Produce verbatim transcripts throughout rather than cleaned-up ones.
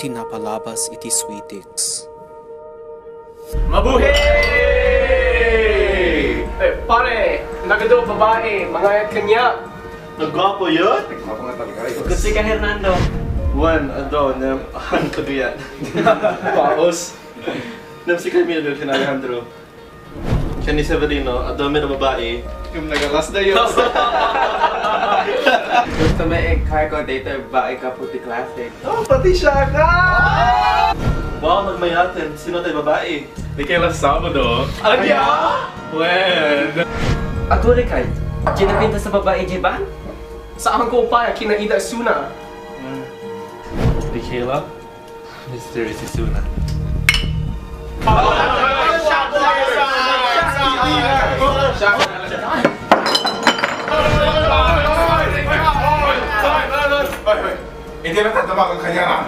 ti napalabas iti Sweetex. Mabuhi! Eh, pare, nagadu babae, mangayat kaniak. Nagwapo yun? Nagwapo nga talaga, eh. Kasi ka, Hernando. Wen, adu, nem, han ko diyan. Paos. Nem si Camilo, si Alejandro. Siya ni Severino, adu met a babae. Yung nagalas na yun. Gusto mo i-car ko dito, babae ka, puti klase. Oh, pati siya ka! Wow, nagmayaten. Sino tayo babae? Di kayo last Sabado. Ano niya? Wen. Aguri kay, kinapinta sa babae, di ba? Saan ko pa, kinaida suna. Di kayo love? Mister Sisuna. Hindi na tatamaan kanya.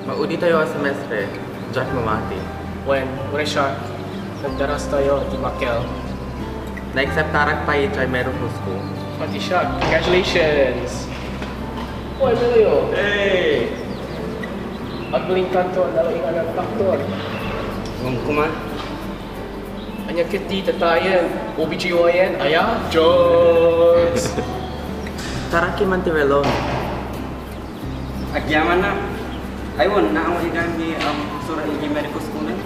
Maudi tayo a semestre, diak mamati. Wen, uray siak, nagdaras tayo ti makel. Na-acceptarak pay idiay medical school. Pati siak, congratulations! Uy, Emilio! Hey! Agbalin kanto, nalaing a doktor. Ngem kuma, Ania ketdi datayen? O B G Y N, aya? Jokes! Taraki man ti relon. Agyamanna. Ay, wen, naawat igami, um, sura iti medical school na.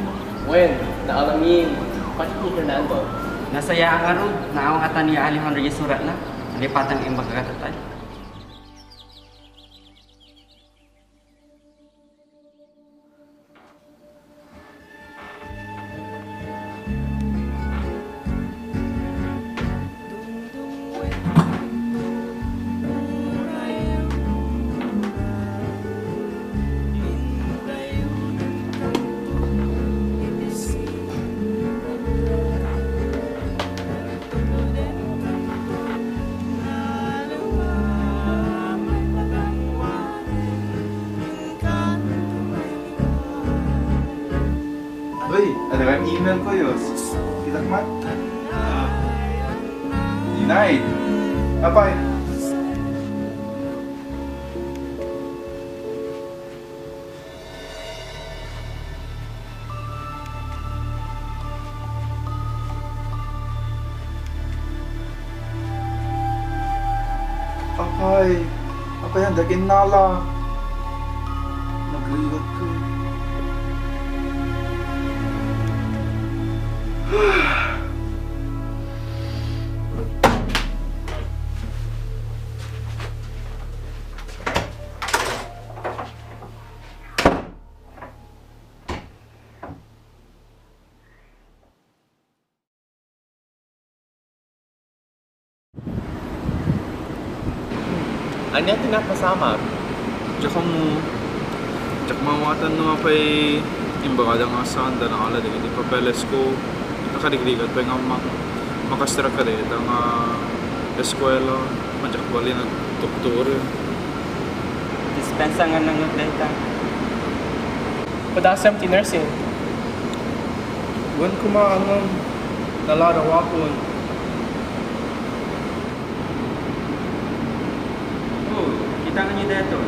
Wen, naalangin. Pati ni Hernando. Nasayaan ngarud, naawatan ni Alejandro iti suratna. Nalipatan nga imbag kadakuada. Uy, ada kayong email ko, Yos. Kita ko man. Denied. Apay? Apay, apay, anda kinnala. Nagrigat ko. Ania ti napasamak? Diak ammo. Diak maawatan no apay imbagada nga saanda nakaala dagiti papeles ko. Nakarigrigat pay nga mak-, makastra kadayta nga eskuela. Diak balin a doktor. Dispensa nga nangneg dayta. Padasem ti nursing. Wen koma ngem nalarawakon. Oh, kita nga ni daytoy.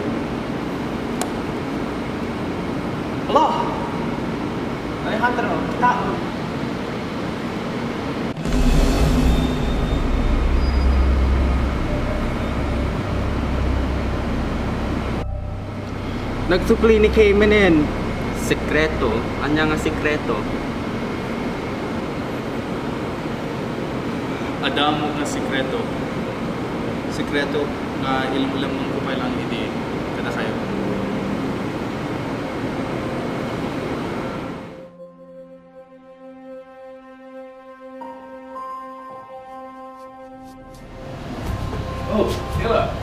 Hala! Alejandro, kita. Nagsukli ni Kay manen. Sekreto? Ania nga sekreto? Adda ammok nga sekreto. Sekreto nga ilemlemko pay lang idi kadakayo. Oh, Kayla.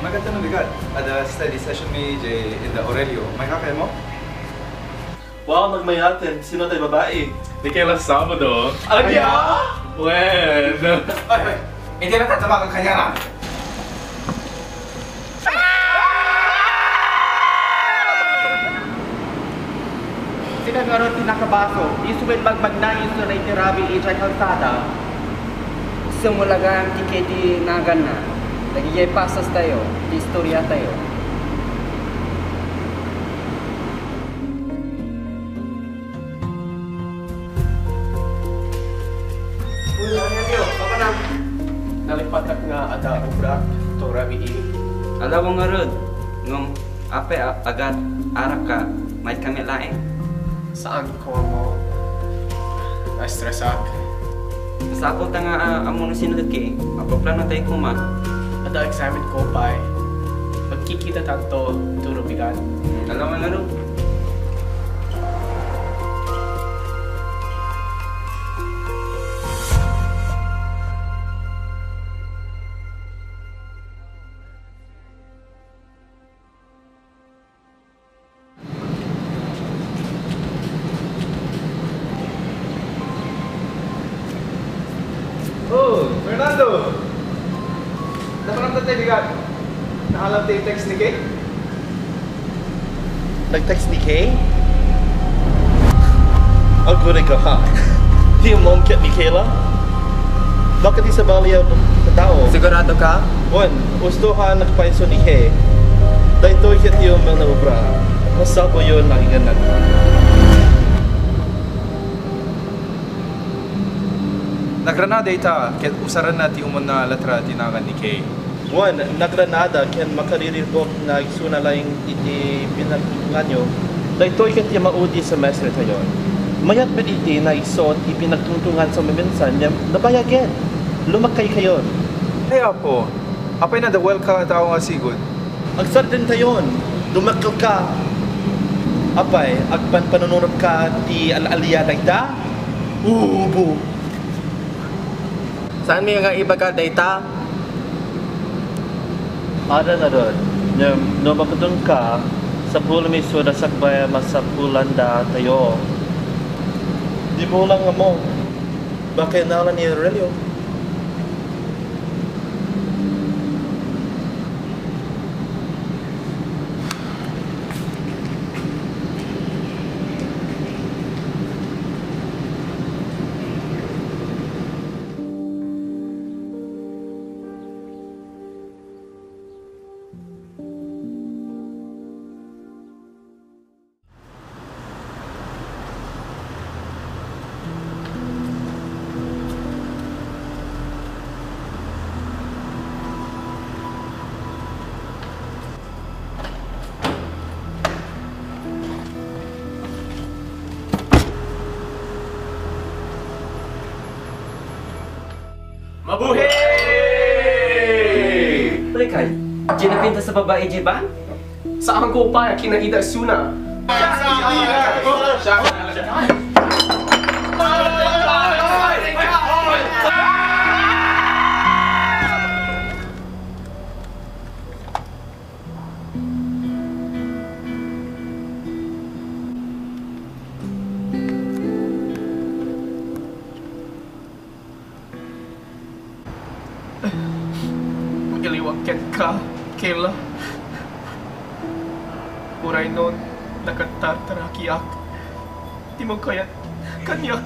Maganda na bigat. Adda study session mi jay ida Aurelio. Mayat kaymo? Wow, nagmayaten. Sino tay babai? Ni Kayla Sabado. Ania? Wen. Ay, ay. Hindi na tatama kang kanya na. Sika ngarud ti nakabaso, isu ket magmagna isu daytoy rabii idiay kalsada. Sumulagan ti Kay ti naganna. Dagiti passastayo, ti istoriatayo. Uy, ano yan, yo? Papa na. Nalipatak nga adda obra to rabii. Alawang ngarud, ngem apay a-, agat arak ka, mayat kami laeng. Saan ko mo? Na-stressak. Masapul ta nga, ah, ammo no sino ti Kay. Mapaplano tayo kuma. Adda examen ko pay. Magkikita tanto, turo bigan. Alawang ngarud. Oh, Fernando! Naparamdam tayo bigat. Naalam tayo text ni Kay? Nag-text ni Kay? Aguray ka, ha? Ti mom ket ni Kayla? Bakit isabali ang tao? Sigurado ka? Wen, usto nga nagpayso ni Kay. Daytoy ket ti umuna nga obra. Masapul yon nga inganan. Nagranada ita ket usaranna ti umuna nga letra ti nagan ni Kay. Wen, nagranada ken makariribuk nga igsuna laeng iti pinagtungtunganyo. Daytoy ket ti maudi semestre tayon. Mayat met iti naisut ti pinagtungtungan sa maminsan ngem nabayagen. Lumakkaykayon. Ay, Apo, apay nadawalka a tao nga sigud? Agsardengtayon. Dumakkelka. Apay, agpanpanunurotka ti al-alia dayta? Ubo. Saanmi nga ibaga dayta? Adda ngarud. Ngem no makudongka, sapulmi isu a sakbay a masapulanda tayo. Dimo lang ammo. Baka inalan ni Aurelio. Mabuhi! Rekay, diay napintas a babai diay ban? Saanko pay a kinaida isuna. Agiliwak kenka, Kayla. Uray no nakatartarakiak, dimo kayat kaniak.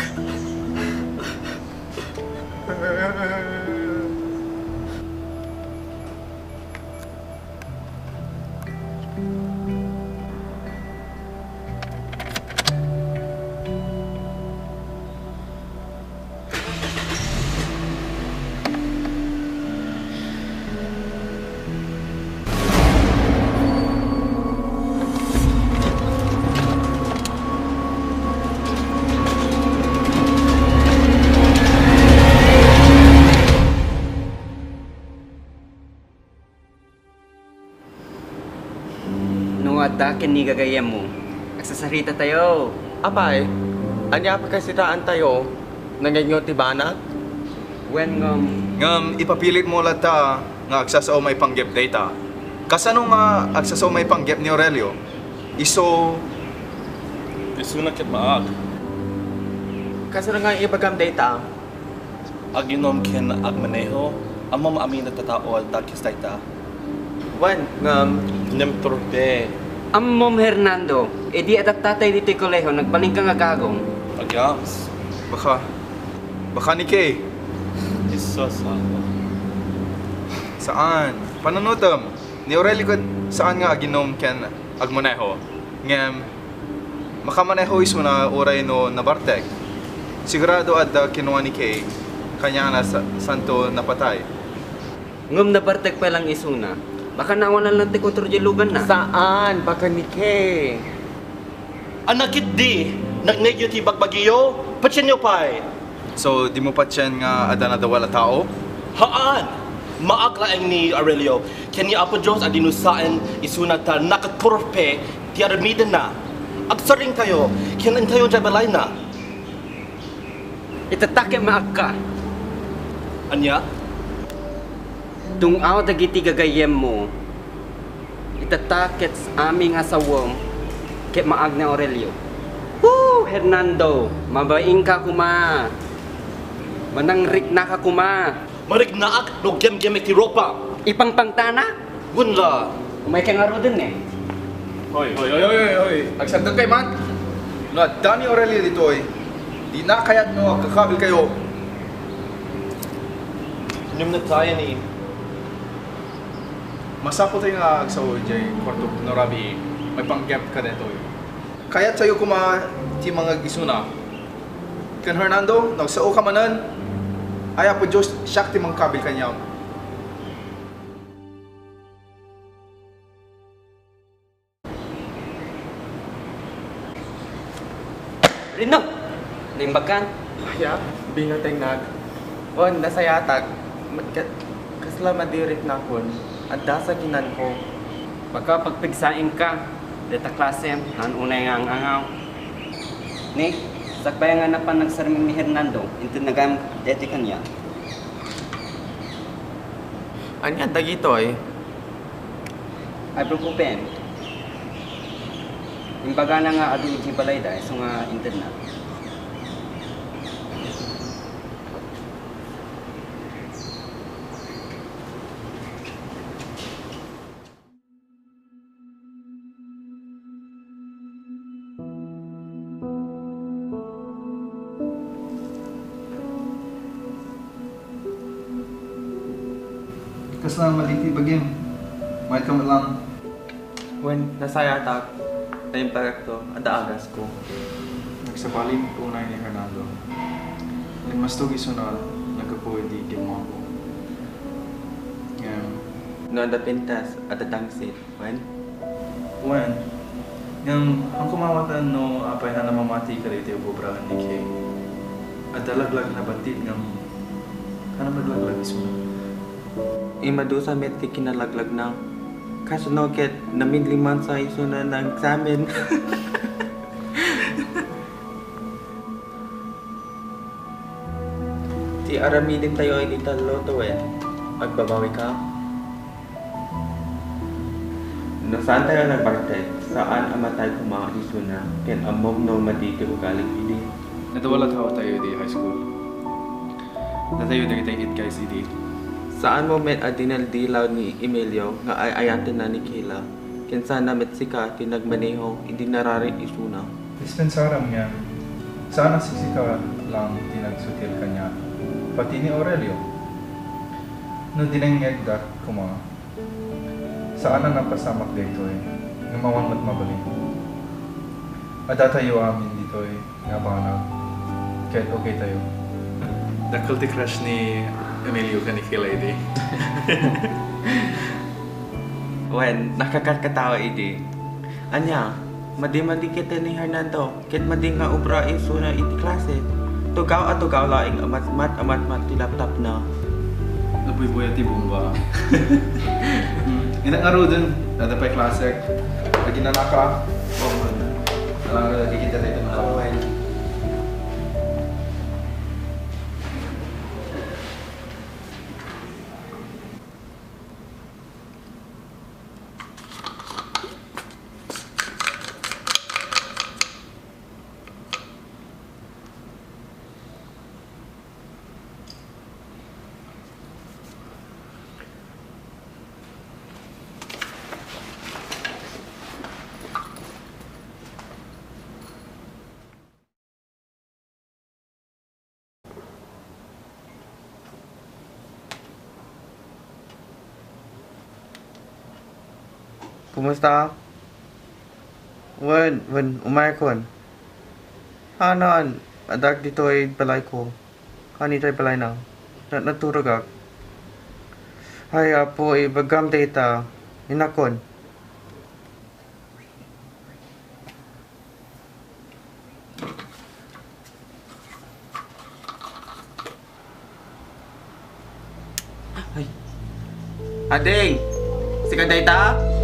Adda ken ni gagayyemmo. Agsasaritatayo. Apay, ania a pagkasitaantayo? Nangngegyo ti banag? Wen ngem. Ngem ipapilitmo latta nga agsasao maipanggep dayta. Kasano nga agsasao maipanggep ni Aurelio? Isu. Isuna ket maag. Kasano nga ibagam dayta? Aginom ken agmaneho, ammom amin a tattao adda kes dayta. Wen, ngem. Ngem turpe. Ammom, Hernando, idi adda tatay ditoy kolehiyo, nagbalinka nga agagum. Agyams. Baka, baka ni Kay. Isu a saan. Saan? Panunotem. Ni Aurelio ket saan nga aginom ken agmaneho. Ngem, makamaneho isuna uray no nabartek. Sigurado adda kinua ni Kay kaniana sa-, santo napatay. Ngem nabartek pay lang isuna. Baka nawanan lang ti kontrol diay luganna. Saan? Baka ni Kay. Ania ketdi, nangngegyo ti bagbagiyo? Patienyo pay. So, dimo patien nga adda nadawal a tao? Haan! Maag laeng ni Aurelio, ken ni Apo Dios a dinusaen isuna ta nakaturpe ti aramidenna. Agsaringtayo, ken intayo diay balayna. Itatta ket maagka. Ania? Dung-aw dagiti gagayyemmo. Itatta ket amin nga sawem ket maag ni Aurelio. Woo! Hernando, mabainka koma. Manangriknaka koma. Mariknaak no aggemgemek ti rupa. Ipangpangtanak? Wen la. Umayka ngaruden, ne. Hoy, hoy, hoy, hoy, hoy, hoy. Agsardengkay man. No adda ni Aurelio ditoy, dina kayat no agkakabilkayo. Inom na tayo ni. Masapultayo nga agsao idiay kuarto no rabii, maipanggepka daytoy. Kayatsayo koma ti mangeg isuna. Ken Hernando, no agsaoka manen, ay Apo Dios, siak ti mangkabil kaniam. Rino, naimbagkan? Aya, bingatengnak. Wen, nasayatak. Ket kasla madiriknakon. Adda sa kinanko. Baka pagpigsaingka. Deta klasem, naan unay nga ang-angaw. Ni, sakbay nga napan nagsarming ni Hernando, inted nagayam deti kaniak. Ania dagitoy? Iburukopen. Imbagana nga adu iti balayda, isu nga intedna. Kasla madi ti bagim? Mayat ka met lang. Wen, nasayatak. Naimbagakto, adda agasko. Nagsabali met unay ni Hernando. Inmastog isuna, naggapu idi kinunako. Ngem, no adda pintas, adda tangsit. Wen? Wen. Ngem, haanko maawaten no apay a namamati kadaytoy obraen ni Kay. Adda laglagna batid ngem, haanna naglaglag isuna. Immadusa met ti kinalaglagna. Kasano ket naminlimansa isuna nang eksamen? Ti aramidentayo iti tallo, Toen. Agbabawika? No saantayo nagbartek, saan a matay koma isuna, ken ammom no madi ti ugalim idi? Nadawal a taotayo idi high school. Datayo dagiti it guys idi. Saanmo met a dinaldilaw ni Emilio nga ay-ayatenna ni Kayla, ken sana met sika ti nagmaneho idi nararit isuna. Dispensaram nga, saan a sisika lang ti nagsutil kaniak, pati ni Aurelio. No dinengngegdak koma, saan a napasamak daytoy, ngem awan met mabalin. Addatayo amin ditoy nga banag, ket okay tayo. Dakkel ti crush ni Emilio ken ni Kayla idi. Wen, nakakarkatawa idi. Ania, madi-madi ket ni Hernando, ket madi nga obra isuna iti klase. Tugaw a tugaw laeng a matmat a matmat ti laptopna. Nabuybuya ti bomba. Hmm, innak ngaruden, adda pay klasek. Lagi na naka. Oh, man. Alam ka, lagi kita dito na. Oh, man. Kumusta? Wen, wen, umaykon. Hanan, addak ditoy balayko. Kanitoy balayna. Na-, naturogak. Ay, Apo, ibaggam dayta. Inakon. Ay. Ading! Sika dayta?